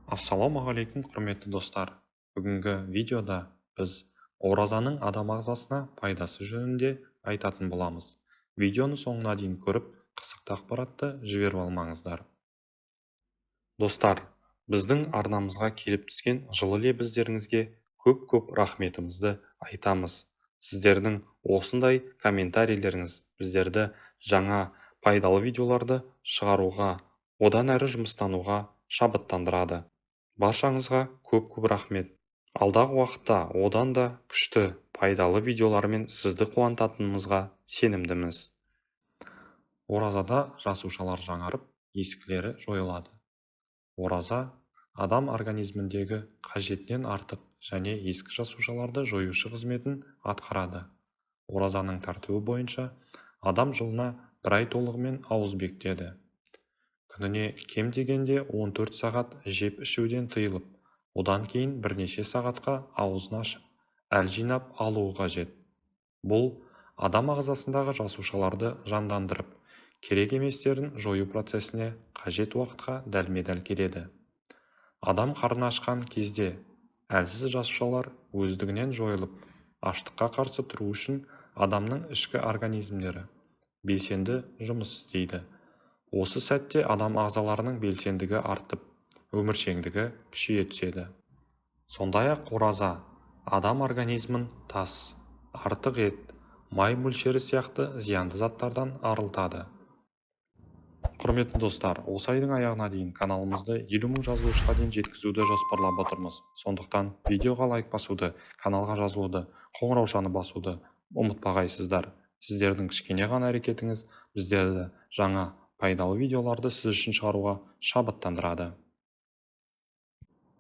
Ассалаумағалейкум, құрметті достар! Бүгінгі видеода біз оразаның адам ағзасына пайдасы жөнінде айтатын боламыз. Видеоны соңына дейін көріп, қызықты ақпаратты жіберіп алмаңыздар. Достар, біздің арнамызға келіп түскен жылы лебіздеріңізге көп-көп рахметімізді айтамыз. Сіздердің осындай комментарийлеріңіз біздерді жаңа пайдалы видеоларды шығаруға, одан әрі жұмыстануға шабыттандырады. Баршаңызға көп-көп рахмет. Алдағы уақытта одан да күшті, пайдалы видеолармен сізді қуантатынымызға сенімдіміз. Оразада жасушалар жаңарып, ескілері жойылады. Ораза адам организміндегі қажетінен артық және ескі жасушаларды жоюшы қызметін атқарады. Оразаның тәртібі бойынша адам жылына бір ай толығымен ауыз бекітеді. Күніне кем дегенде 14 сағат жеп ішуден тыйылып, одан кейін бірнеше сағатқа аузын ашып, әл жинап алуы қажет. Бұл адам ағзасындағы жасушаларды жандандырып, керек еместерін жою процесіне қажет уақытқа дәлме-дәл келеді. Адам қарны ашқан кезде әлсіз жасушалар өздігінен жойылып, аштыққа қарсы тұру үшін адамның ішкі организмдері белсенді жұмыс істейді. Осы сәтте адам ағзаларының белсендігі артып, өміршеңдігі күшейе түседі. Сондай-ақ ораза адам организмін тас, артық ет, май мөлшері сияқты зиянды заттардан арылтады. Құрметті достар, осы айдың аяғына дейін каналымызды 50 мың жазылушыға дейін жеткізуді жоспарлап отырмыз. Сондықтан видеоға лайк басуды, каналға жазылуды, қоңыраушаны басуды ұмытпағайсыздар. Сіздердің кішкене ғана әрекетіңіз біздерді жаңа пайдалы видеоларды сіз үшін шығаруға шабыттандырады.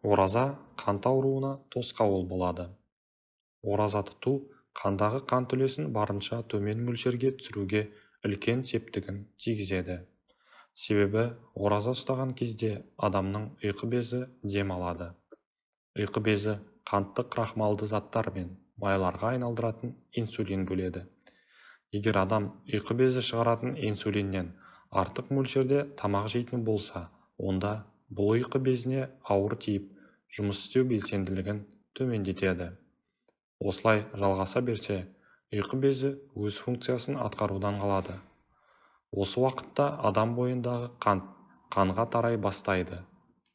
Ораза қант ауруына тосқауыл болады. Ораза тұту қандағы қант үлесін барынша төмен мөлшерге түсіруге үлкен септігін тигізеді. Себебі ораза ұстаған кезде адамның ұйқы безі дем алады. Ұйқы безі қантты крахмалды заттар мен майларға айналдыратын инсулин бөледі. Егер адам ұйқы безі шығаратын инсулиннен артық мөлшерде тамақ жейтін болса, онда бұл ұйқы безіне ауыр тиіп, жұмыс істеу белсенділігін төмендетеді. Осылай жалғаса берсе, ұйқы безі өз функциясын атқарудан қалады. Осы уақытта адам бойындағы қант қанға тарай бастайды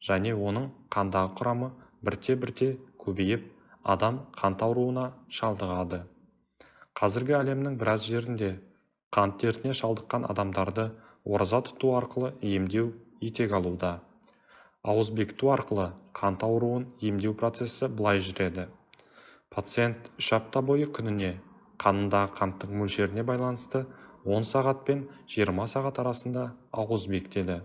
және оның қандағы құрамы бірте-бірте көбейіп, адам қант ауруына шалдығады. Қазіргі әлемнің біраз жерінде қант дертіне шалдыққан адамдарды ораза тұту арқылы емдеу етек алуда. Ауыз бекіту арқылы қант ауруын емдеу процесі былай жүреді. Пациент 3 апта бойы күніне қанындағы қанттың мөлшеріне байланысты 10 сағат пен 20 сағат арасында ауыз бекітеді.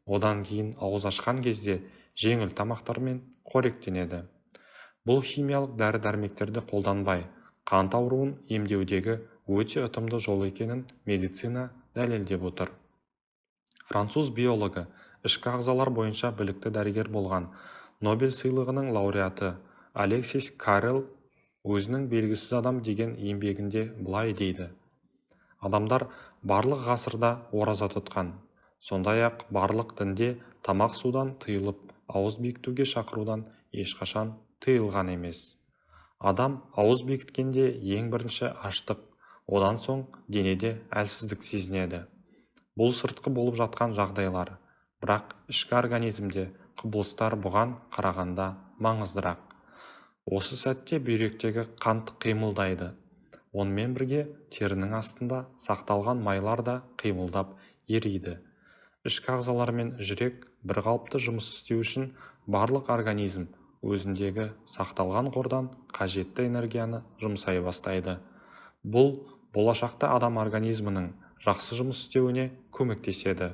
Одан кейін ауыз ашқан кезде жеңіл тамақтармен қоректенеді. Бұл химиялық дәрі-дәрмектерді қолданбай, қант ауруын емдеудегі өте ұтымды жол екенін медицина дәлелдеп отыр. Француз биологы, ішкі ағзалар бойынша білікті дәрігер болған Нобель сыйлығының лауреаты Алексис Каррель өзінің «Белгісіз адам» деген еңбегінде былай дейді: Адамдар барлық ғасырда ораза тұтқан. Сондай-ақ барлық дінде тамақ судан тыйылып, ауыз бекітуге шақырудан ешқашан тыйылған емес. Адам ауыз бекіткенде ең бірінші аштық, одан соң денеде әлсіздік сезінеді. Бұл сыртқы болып жатқан жағдайлар, бірақ ішкі организмде құбылыстар бұған қарағанда маңыздырақ. Осы сәтте бүйректегі қант қимылдайды. Онымен бірге терінің астында сақталған майлар да қимылдап ериді. Ішкі ағзалар мен жүрек бір қалыпты жұмыс істеу үшін барлық организм өзіндегі сақталған қордан қажетті энергияны жұмсай бастайды. Бұл болашақта адам организмінің жақсы жұмыс істеуіне көмектеседі.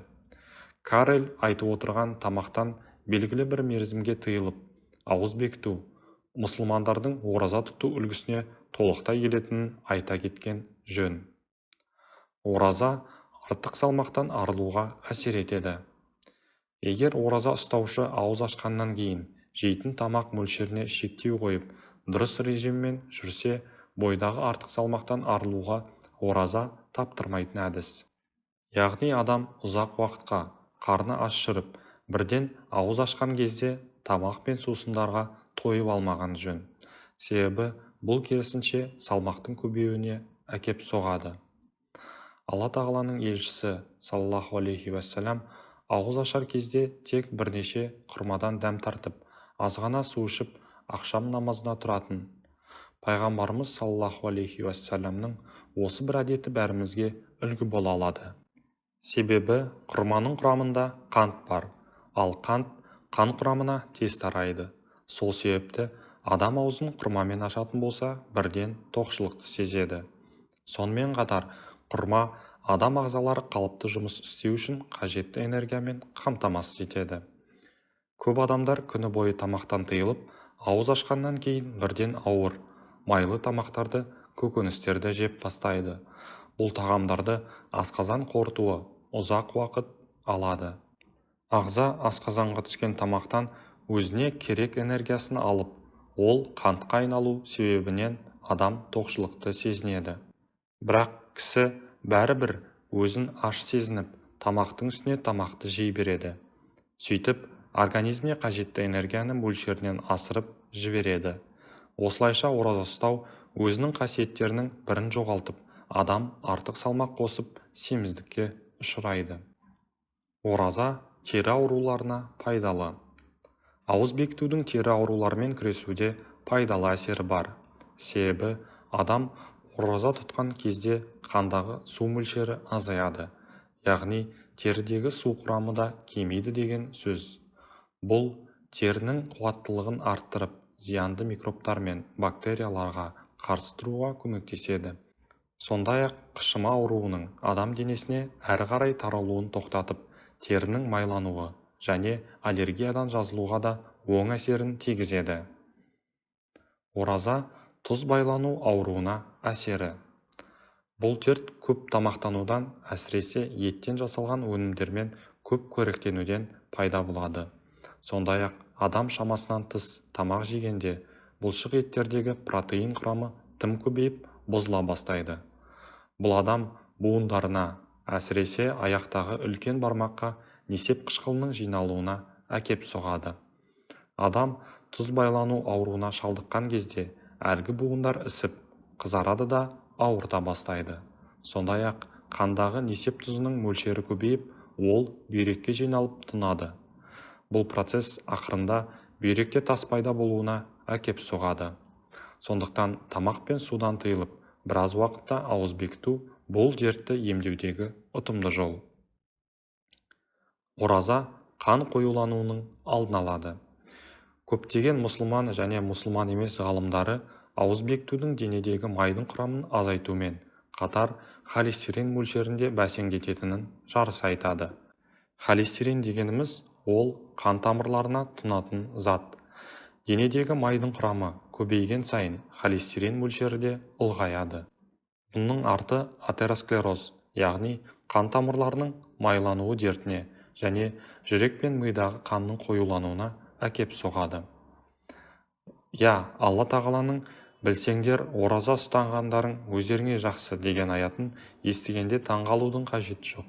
Каррель айтып отырған тамақтан белгілі бір мерзімге тыйылып, ауыз бекіту мұсылмандардың ораза тұту үлгісіне толықтай келетінін айта кеткен жөн. Ораза артық салмақтан арылуға әсер етеді. Егер ораза ұстаушы ауыз ашқаннан кейін жейтін тамақ мөлшеріне шектеу қойып, дұрыс режиммен жүрсе, бойдағы артық салмақтан арылуға ораза таптырмайтын әдіс. Яғни адам ұзақ уақытқа қарны аш жүріп, бірден ауыз ашқан кезде тамақ пен сусындарға тойып алмаған жөн. Себебі бұл керісінше салмақтың көбеюіне әкеп соғады. Алла тағаланың елшісі саллаллаху алейхи уассалам ауыз ашар кезде тек бірнеше құрмадан дәм тартып, азғана су ішіп, ақшам намазына тұратын. Пайғамбарымыз саллаллаху алейхи уассаламның осы бір әдеті бәрімізге үлгі бола алады. Себебі құрманың құрамында қант бар, ал қант қан құрамына тез тарайды. Сол себепті адам аузын құрмамен ашатын болса, бірден тоқшылықты сезеді. Сонымен қатар құрма адам ағзалары қалыпты жұмыс істеу үшін қажетті энергиямен қамтамасыз етеді. Көп адамдар күні бойы тамақтан тыйылып, ауыз ашқаннан кейін бірден ауыр, майлы тамақтарды, көкөністерді жеп тастайды. Бұл тағамдарды асқазан қорытуы ұзақ уақыт алады. Ағза асқазанға түскен тамақтан өзіне керек энергиясын алып, ол қантқа айналу себебінен адам тоқшылықты сезінеді. Бірақ кісі бәрібір өзін аш сезініп, тамақтың үстіне тамақты жей береді. Сөйтіп, организміне қажетті энергияны мөлшерінен асырып жібереді. Осылайша ораза ұстау өзінің қасиеттерінің бірін жоғалтып, адам артық салмақ қосып, семіздікке ұшырайды. Ораза тері ауруларына пайдалы. Ауыз бекітудің тері ауруларымен күресуде пайдалы әсері бар. Себебі адам ораза тұтқан кезде қандағы су мөлшері азаяды, яғни терідегі су құрамы да кемиді деген сөз. Бұл терінің қуаттылығын арттырып, зиянды микробтар мен бактерияларға қарсы тұруға көмектеседі. Сондай-ақ қышыма ауруының адам денесіне әрі қарай таралуын тоқтатып, терінің майлануы және аллергиядан жазылуға да оң әсерін тигізеді. Ораза тұз байлану ауруына әсері. Бұл дерт көп тамақтанудан, әсіресе еттен жасалған өнімдермен көп қоректенуден пайда болады. Сондай-ақ адам шамасынан тыс тамақ жегенде бұлшық еттердегі протеин құрамы тым көбейіп, бұзыла бастайды. Бұл адам буындарына, әсіресе аяқтағы үлкен бармаққа несеп қышқылының жиналуына әкеп соғады. Адам тұз байлану ауруына шалдыққан кезде әлгі буындар ісіп, қызарады да ауырта бастайды. Сондай-ақ қандағы несеп тұзының мөлшері көбейіп, ол бүйрекке жиналып тұнады. Бұл процесс ақырында бүйректе тас пайда болуына әкеп соғады. Сондықтан тамақ пен судан тыйылып, біраз уақытта ауыз бекіту бұл дертті емдеудегі ұтымды жол. Ораза қан қоюлануының алдын алады. Көптеген мұсылман және мұсылман емес ғалымдары ауыз бекітудің денедегі майдың құрамын азайтумен қатар холестерин мөлшерінде бәсеңдететінін жарыса айтады. Холестерин дегеніміз ол қан тамырларына тұнатын зат. Денедегі майдың құрамы көбейген сайын холестерин мөлшері де ұлғаяды. Бұның арты атеросклероз, яғни қан тамырларының майлануы дертіне және жүрек пен мидағы қанның қоюлануына әкеп соғады. Я, Алла тағаланың білсеңдер ораза ұстанғандарың өздеріңе жақсы деген аятын естігенде таңғалудың қажеті жоқ.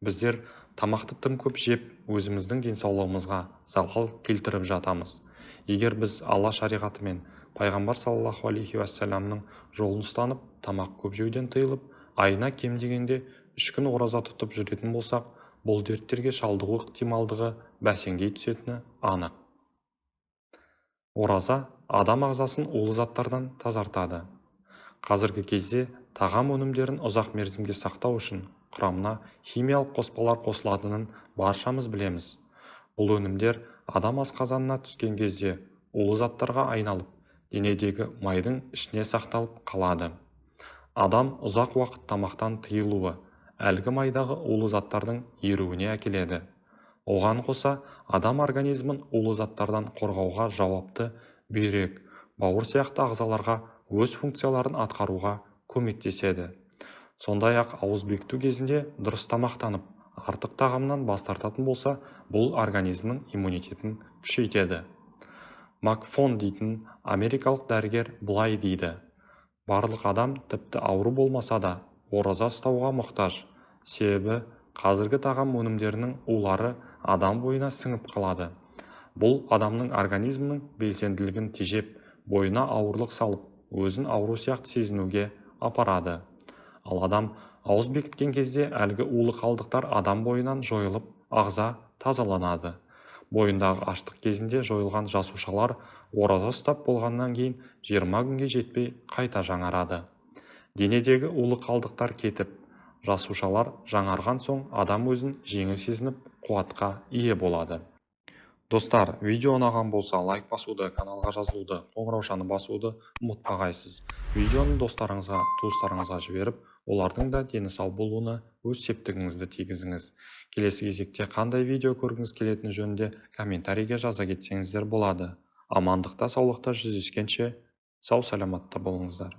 Біздер тамақты тым көп жеп, өзіміздің денсаулығымызға залал келтіріп жатамыз. Егер біз Алла шариғаты мен пайғамбар саллаллаху алейхи уассаламның жолын ұстанып, тамақ көп жеуден тыйылып, айына кем дегенде 3 күн ораза тұтып жүретін болсақ, бұл дерттерге шалдығу ықтималдығы бәсеңдей түсетіні анық. Ораза адам ағзасын улы заттардан тазартады. Қазіргі кезде тағам өнімдерін ұзақ мерзімге сақтау үшін құрамына химиялық қоспалар қосылатынын баршамыз білеміз. Бұл өнімдер адам асқазанына түскен кезде улы заттарға айналып, денедегі майдың ішіне сақталып қалады. Адам ұзақ уақыт тамақтан тыйылуы әлгі майдағы улы заттардың еруіне әкеледі. Оған қоса, адам организмін улы заттардан қорғауға жауапты бүйрек, бауыр сияқты ағзаларға өз функцияларын атқаруға көмектеседі. Сондай-ақ ауыз бекіту кезінде дұрыс тамақтанып, артық тағамнан бас тартатын болса, бұл организмнің иммунитетін күшейтеді. Макфон дейтін америкалық дәрігер былай дейді: барлық адам тіпті ауру болмаса да ораза ұстауға мұқтаж. Себебі қазіргі тағам өнімдерінің улары адам бойына сіңіп қалады. Бұл адамның организмінің белсенділігін тежеп, бойына ауырлық салып, өзін ауру сияқты сезінуге апарады. Ал адам ауыз бекіткен кезде әлгі улы қалдықтар адам бойынан жойылып, ағза тазаланады. Бойындағы аштық кезінде жойылған жасушалар ораза ұстап болғаннан кейін 20 күнге жетпей қайта жаңарады. Денедегі улы қалдықтар кетіп, жасушалар жаңарған соң адам өзін жеңіл сезініп, қуатқа ие болады. Достар, видео ұнаған болса, лайк басуды, каналға жазылуды, қоңыраушаны басуды ұмытпағайсыз. Видеоны достарыңызға, туыстарыңызға жіберіп, олардың да дені сау болуына өз септігіңізді тигізіңіз. Келесі кезекте қандай видео көргіңіз келетіні жөнінде комментарийге жаза кетсеңіздер болады. Амандықта, саулықта жүздескенше, сау саламатта болыңыздар.